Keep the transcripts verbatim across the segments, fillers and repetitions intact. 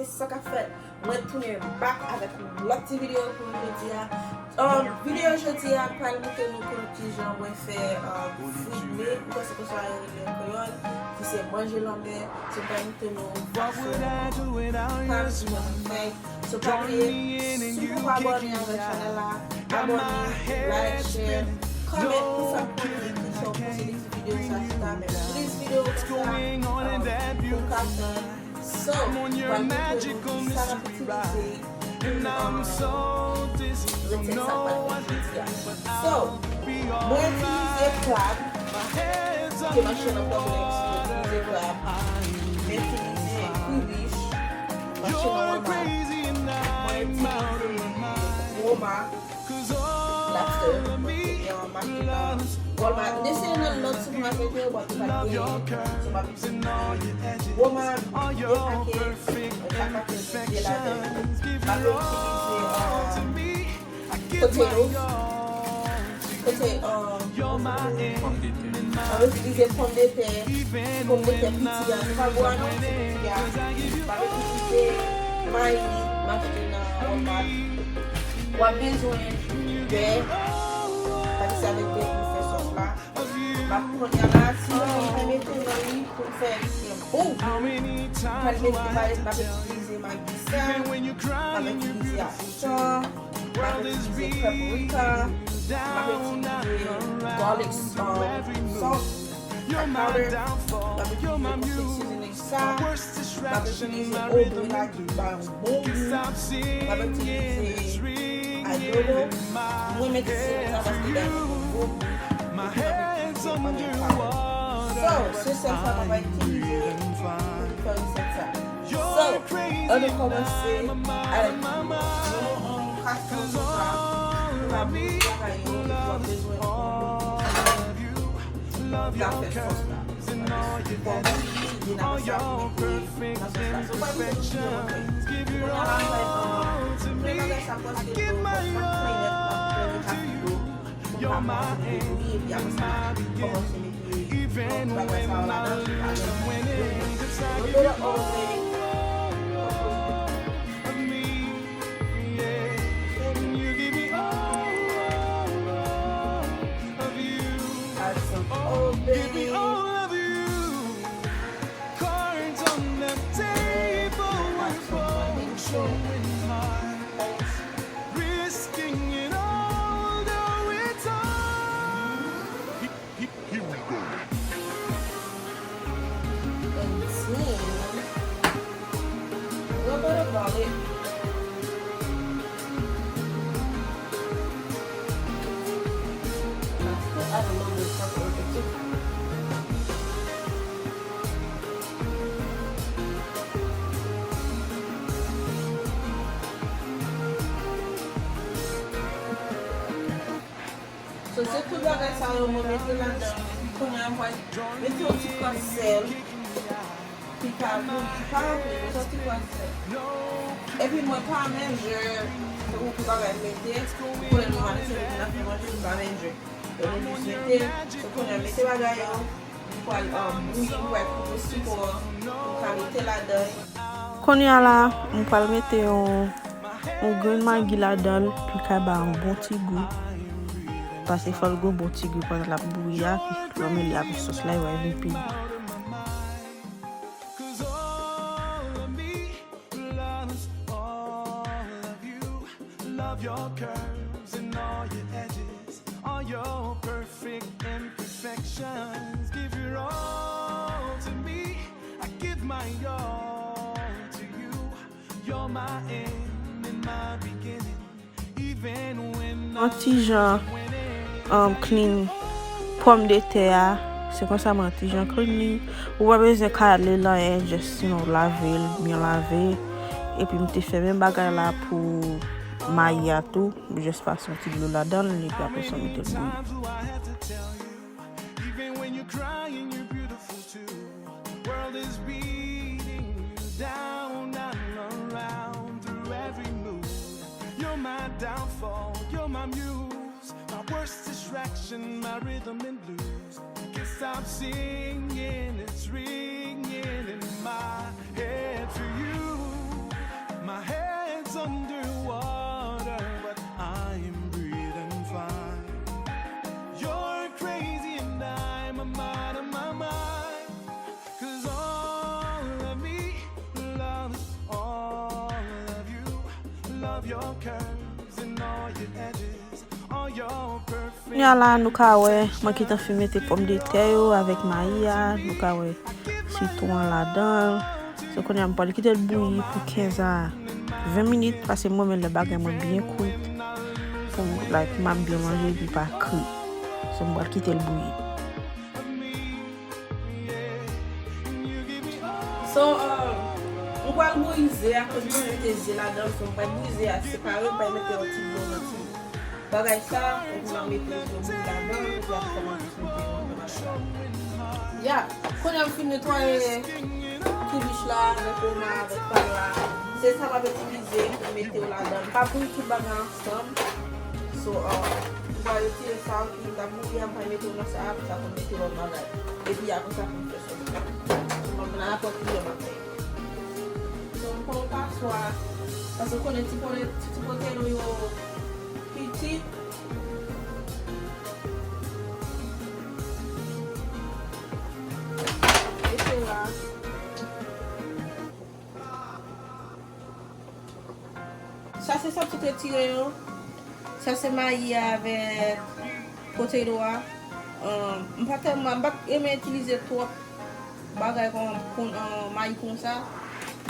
Sa k ap fèt? Mwen tounen back avèk yon lòt ti videyo pou jodi a. Um, videyo jodi a pral montre nou kon kijan mwen fè, um, frit ble. Mwen se konsa yo rele an kreyòl, ki se manje lanmè. Se pral montre nou fason, pa manje lanmè. So, pa bliye, si w poko abòne avèk chanèl la, abòne, like, share, comment pou fè m konnen ki sa w panse de ti videyo sa, chita, men plis videyo konsa, um, pou w ka fè. So, pral montre nou kisa n ap itilize pou, um, resèt sa k pral fèt jodi a. So, mwen itilize krab, ke machann nan pran pou itilize krab. Mwen itilize kribich, machann nan Walmart. Mwen itilize woma, lobster, mwen te gen yon machann nan Walmart. M te eseye nan lòt sipemaketi yo, bon, yo pa t genyen. So, m ap itilize woma, de pakèt, chak pakèt gen ladan. M ap itilize, um, kote yo, kote, um, m ap itilize pòmdetè, ti pòmdetè piti a, se pa gwo a non, se piti a. M ap itilize mayi, m achte nan Walmart. W ap bezwen bè, paske se avèk bè pou fè sòs la. M ap kounye a la, si w vle mete nan li pou fè li byen bon. M pral mete, m ap itilize magi sèl, m ap itilize aseton, m ap itilize paprika, m ap itilize garlic, um, salt, black powder, m ap itilize konsèk seasoning sa, m ap itilize obri la ki ba yon bon gou, m ap itilize adobo, mwen mete sèl sa paske li ap gen yon bon gou, epi m ap itilize onion powder. So, se sèl sa mwen va itilize pou fè resèt sa. So, ann nou kòmanse avèk yon, yon kastròl konsa, pou ka boule bagay yo, epi w ap bezwen yon zafè sòs la. Pòm, vin apre sa pou mete nan sòs la. So, pa bliye nou fè yon bagay. Kounye a la, mwen, um, mwen bagay sa prèske dlo, but sa m fè nèt, m ap fè li ka dlo. Pou m ka kòmanse mete bouyi, epi apre sa, kòmanse mete, um, bagay sa yo ladan, epi alèz. Yon dlo lòt mwen, add some, oh, baby. And then, a little bit of garlic. I still add a little bit of pepper too. So, se tout bagay sa yo mwen mete ladan, epi kounye a mwen mete yon ti krans sèl, ki ka bouyi, pa anpil, men se yon ti krans sèl. Epi mwen pa manje, se pou tout bagay mete, pou lè nou manje, se pou nou fè manje, nou pa manje. E nou jis mete, so kounye a mete bagay yo, nou pral, um, bouyi, nou pral koupe sitwon, nou ka mete ladan. Kounye a la, m pral mete yon, yon grenn magi ladan l pou l ka ba yon bon ti gou. Paske fò l gen yon bon ti gou pandan l ap bouyi a, pi lè w mele avèk sòs la, li va vin pi gou. Love your curves and all your edges, all your perfect imperfections. Give your all to me, I give my all to you. You're my end and my beginning. Even when I, yon ti jan, um, clean pòmdetè a. Se konsa mwen yon ti jan clean li. Ou pa bezwen kale l anyen, just, you know, lave l, byen lave. Epi m te fè menm bagay la pou mayi a tou. M just pase yon ti dlo ladan l, epi apre sa m mete l bouyi. Even when you're crying, you're beautiful too. The world is beating you down and around through every move. You're my downfall, you're my muse, my worst distraction, my rhythm and blues. Can't stop singing, it's ringing in my head for you. Underwater, but I'm breathing fine. You're crazy and I'm out of my mind. 'Cause all of me loves all of you. Love your curves and all your edges, all your perfect. Kounye a la, nou ka wè, mwen gentan fin mete pòmdetè yo avèk mayi a, nou ka wè sitwon an ladan l. So, kounye a, m pral kite l bouyi pou kenz a ven minit, paske mwen renmen lè bagay mwen byen kwit, pou, like, m ap byen manje epi pa kri. So, m pral kite l bouyi. So, um, m pral bouyi ze a, koz mwen mete ze ladan l, so m pral bouyi ze a separe, m pral mete yon ti dlo nan ti bagay sa, epi m ap mete dlo bouyi ladan l, epi apre m ap mete yon dlo nan bagay la. Ya, kounye a m fin netwaye kibich la, avèk woma, avèk pay la. Se sa m ap itilize pou m mete yo ladan l. M pa bouyi tout bagay ansanm. So, uh, m pral retire sa, epi m ta bouyi a, m pral mete yo nan sa, apre sa pou m mete lòt bagay. Epi apre sa pou m fè sòs la. So, m ap vin a la pòt kliyan m ap fè. So, m pran yon paswa, paske w konnen ti pote, ti pote nou yo piti. Mete la. Sa se sa m sot retire yo. Sa se mayi a avèk potato a. Um, m pa tèlman, m pa t renmen itilize twòp bagay kon, kon, um, mayi konsa.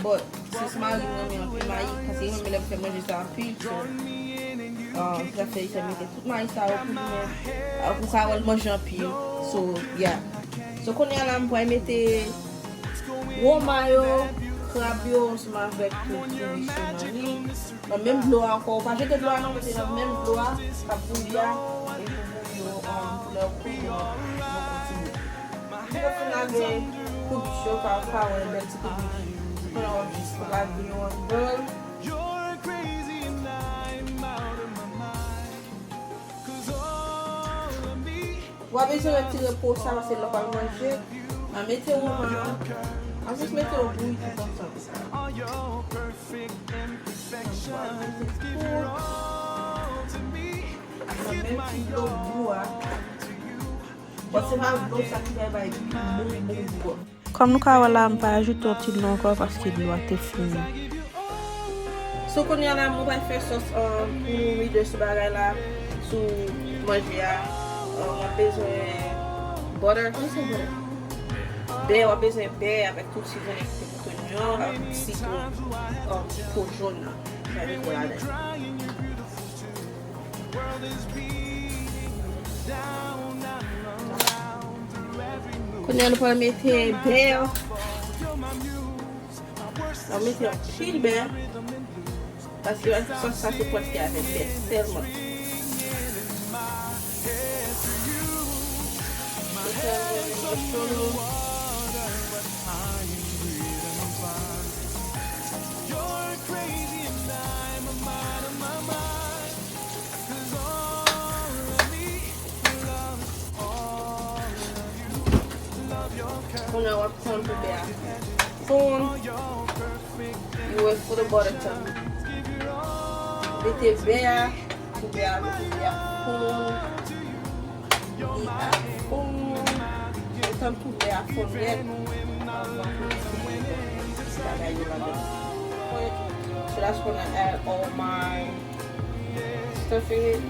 But, sis mari m renmen anpil mayi, paske li renmen lè m fè manje sa anpil. So, um, se sa fè li fè mete tout mayi sa yo pou li menm. Uh, pou ka wè l manje anpil. So, yeah. So, kounye a la, m pral mete woma yo, krab yo, ansanm avèk tout kibich yo nan li. Nan menm dlo a ankò, ou pa jete dlo a non, mete nan menm dlo a, k ap bouyi a, epi pou bouyi yo, um, pou lè yo koule, nou kontinye. Lè yo fin lave kibich yo, pa, pa wè bèl ti kibich. Kounye a w ap jis lave yo anndan l. W a bezwen retire po sa, paske lè w pral manje, w a mete woma a, w a jis mete yo bouyi tout ansanm. Nan menm ti dlo gou a. Bon, se pa dlo sa ki fè bay bon, bon gou. Kòm nou ka wè la, m pa ajoute yon ti dlo ankò paske dlo a te fini. So, kounye a la, mwen pral fè sòs, um, pou nouri de sou bagay la, sou manje a. Um, w ap bezwen butter, kòman se butter? Bè, w ap bezwen bè avèk tout ti grenn ti onyon, avèk sitwon, um, po jòn nan. Sa vin pou ladan. Kounye a nou pral mete bè. Nou mete anpil bè. Paske sòs sa se prèske avèk bè sèlman. Kounye a w ap tann pou bè a fonn. You wait for the butter to mete bè a, pou bè a, mete bè a fonn. Li ap fonn. Ou tann pou bè a fonn nèt. Anvan pou w mete bagay yo ladan. So that's gonna add all my stuff in it.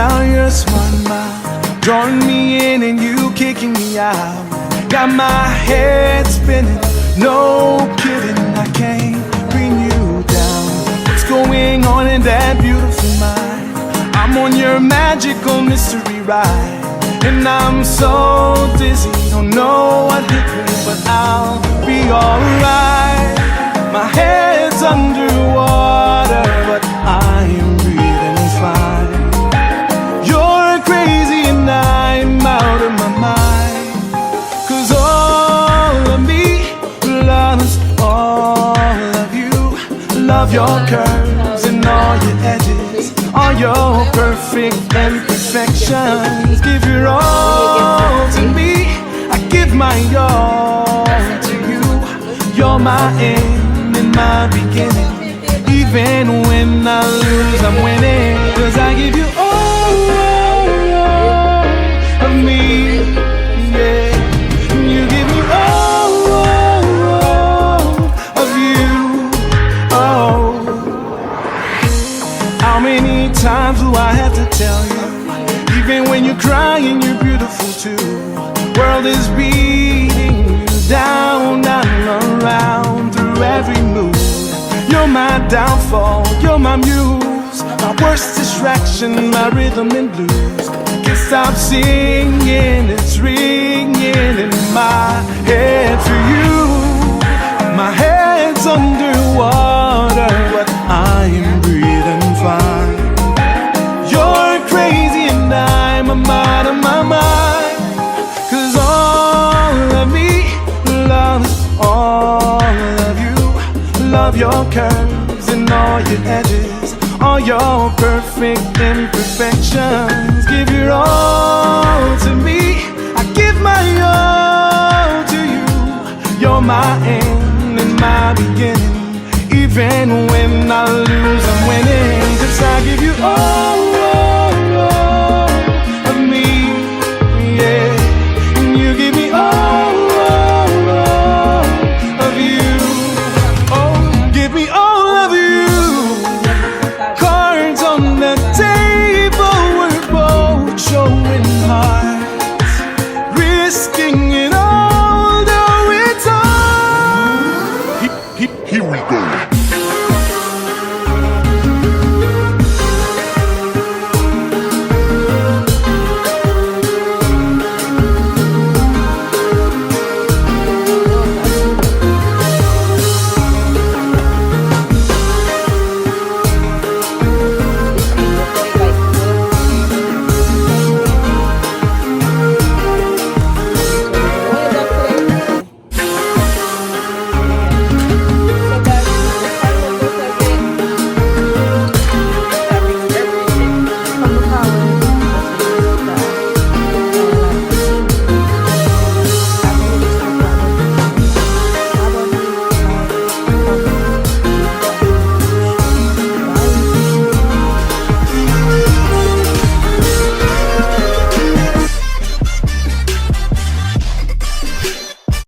Now you're a smart mouth, drawing me in and you kicking me out. Got my head spinning, no kidding, I can't pin you down. What's going on in that beautiful mind? I'm on your magical mystery ride, and I'm so dizzy, don't know what hit me, but I'll be alright. My head's underwater, but I'm breathing fine. You're crazy and I'm out of my mind. 'Cause all of me loves all of you. Love your curves and all your edges, all your perfect imperfections. Give your all to me. I give my all to you. You're my end and my beginning. Even when I lose, I'm winning. 'Cause I give you all of me. Yeah. You give me all of you. Oh. How many times do I have to tell you? Even when you're crying, you're beautiful too. World is beating you down and around through every mood. You're my downfall, you're my muse, my worst distraction, my rhythm and blues. Can't stop singing, it's ringing in my head for you. My head's underwater, but I'm breathing fine. You're crazy and I'm, I'm out of my mind. 'Cause all of me loves all of you. Love your curves and all your edges, all your perfect imperfections. Give your all to me. I give my all to you. You're my end and my beginning. Even when I lose, I'm winning. 'Cause I give you all